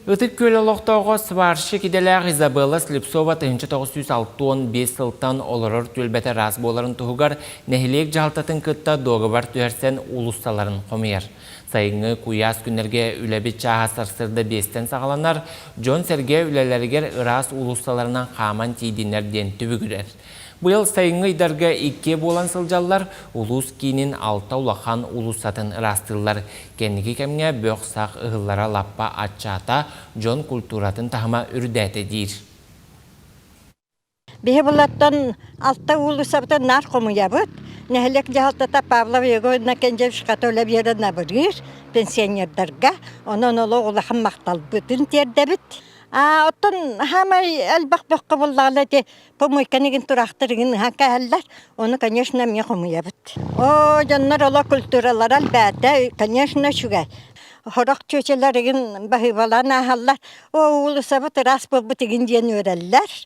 Ытык Күөл олохтооҕо сварщик идэлээх Изабелла Слепцова 1965 сылтан олорор түөлбэтэ ыраас буоларын туһугар нэһилиэк дьаһалтатын кытта дуогабар түһэрсэн уулуссаларын хомуйар. Сайыҥҥы куйаас күннэргэ үлэбит чааһа сарсыарда биэстэн саҕаланар, дьон-сэргэ үлэлэригэр ыраас уулуссаларынан хааман тиийдиннэр диэн түбүгүрэр. Быйыл сайыҥҥы ыйдарга иккиэ буолан сылдьаллар, улуус киинин алта улахан уулуссатын ыраастыыллар. Кэнники кэмҥэ бөх-сах ыһыллара лаппа аччаата, дьон культуратын таһыма үрдээтэ диир. Биһи булаттан алта уулуссабытын наар хомуйабыт. Нэһилиэк дьаһалтата Павлов Егор Иннокентьевич хата үлэ биэрэн абырыыр пенсионердарга. Онон олох улахан махталбытын тиэрдэбит. А оттон хаамай элбэх бөххө буллаҕына ити помойканы игин тураахтар игин ыһан кээһэллэр. Ону, конечно, эмиэ хомуйабыт. Оо, дьоннор олох культуралара элбээтэ, конечно, үчүгэй. Сорох чүөчэлэр игин баһыыбалаан ааһаллар. Оо, уулуссабыт ыраас буолбут игин диэн үөрэллэр.